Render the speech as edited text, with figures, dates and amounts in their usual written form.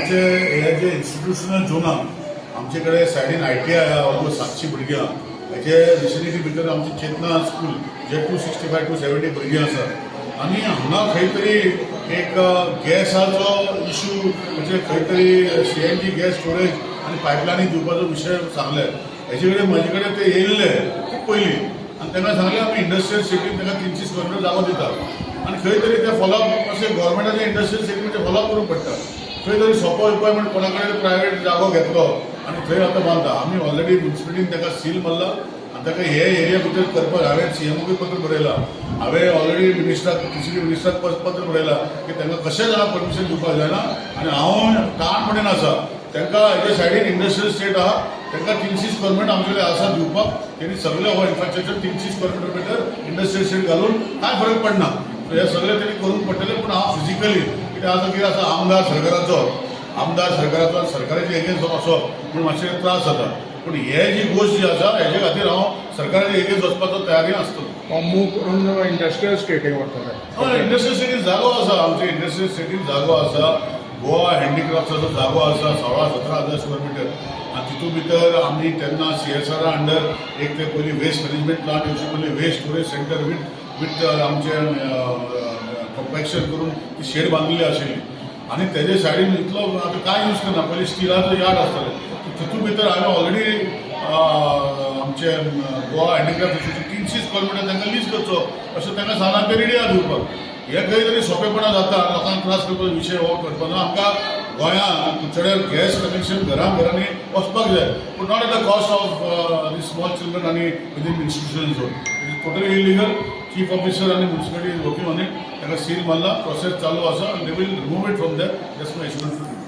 आमचे हे जे इन्स्टिट्युशनल झोनाक आमचे कडेन सायडीन आयटीआय आहा, ऑलमोस्ट 700 भुरगीं आहा. हेजे विसिनिटी भितर आमची चेतना स्कूल जे 265 270 भुरगीं आसा आनी हांगा खंय तरी एक गॅसाचो इशू, म्हणजे खंय तरी सीएनजी गॅस स्टोरेज आनी पायपलायनी दिवपाचो विशय सांगले. हेजे कडेन म्हजे कडेन ते येयल्ले खूब पयलीं आनी तांकां सांगलें, आमी इंडस्ट्रियल सिटीन तांकां 300 स्क्वेअर मिटर जागो दितात आनी खंय तरी ते फॉलोअप अशें गव्हर्मेंटाचे इंडस्ट्रियल सिटीचे फॉलोअप करूंक पडटा. खंय तरी सोंपो उपाय म्हण कोणा कडेन प्रायवेट जागो घेतलो आनी थंय आतां बांदता. आमी ऑलरेडी म्युन्सिपालिटीन ताका सील मारला आनी ताका हे एरिया भितर करपाक हांवें सीएमओकूय पत्र बरयलां. हांवें ऑलरेडी मिनिस्टराक, टीसीबी मिनिस्टराक पत्र बरयलां की तांकां कशें जाणां परमिशन दिवपाक जायना आनी हांव ठाणपणेन आसा. तांकां हेजे सायडीन इंडस्ट्रियल स्टेट आहा, तांकां 300 स्क्वेअर मिटर आमचे कडेन आसा दिवपाक. तेणी सगळे हो इन्फ्रास्ट्रक्चर 300 स्क्वेअर मिटर भितर इंडस्ट्रियल स्टेट घालून कांय फरक पडना. सो हे सगळे तेणी करूंक पडटलें. पूण हांव फिजिकली कितें आसा, कितें आसा, आमदार सरकाराचो, आमदार सरकाराचो आनी सरकाराचे एगेन्स्ट वचप म्हूण मातशे त्रास जाता. पूण हे जी गोश्ट जी आसा, हेजे खातीर हांव सरकाराचे एगेन्स्ट वचपाचो तयारी आसतलो. मूव करून इंडस्ट्रियल स्टेटीक व्हरतले? हय, इंडस्ट्रियल स्टेटीन जागो आसा. आमचे इंडस्ट्रियल स्टेटीन जागो आसा. गोवा हँडिक्राफ्टाचो जागो आसा, 16-17 हजार स्क्वेअर मिटर आनी तितून भितर आमी तेन्ना सीएसआर अंडर एक ते पयलीं वेस्ट मॅनेजमेंट प्लांट येवचे पयलीं waste storage centre with आमचे कॉम्पॅक्शन करून ती शेड बांदलेली आशिल्ली आनी तेजे सायडीन इतलो आतां कांय यूज करना. पयलीं स्टिलाचो यार्ड आसताले. तितून भितर हांवें ऑलरेडी आमचे गोवा हँडिक्राफ्ट एसोसिएशन 300 स्क्वेअर मिटर तांकां लीज करचो अशें तांकां सांगलां. ते रेडी आहा दिवपाक. हे खंय तरी सोंपेपणां जाता, लोकांक त्रास करपाचो विशय हो करपाक ना. आमकां गोंयांत कुडचड्यार गॅस कनेक्शन घरां घरांनी वचपाक जाय, पूण not at the cost of the small children आनी within institution zone. It is totally illegal. Chief officer आनी municipality is working on it. ताका सील मारला, प्रोसेस चालू आसा आनी they will remove it from that. That's my assurance.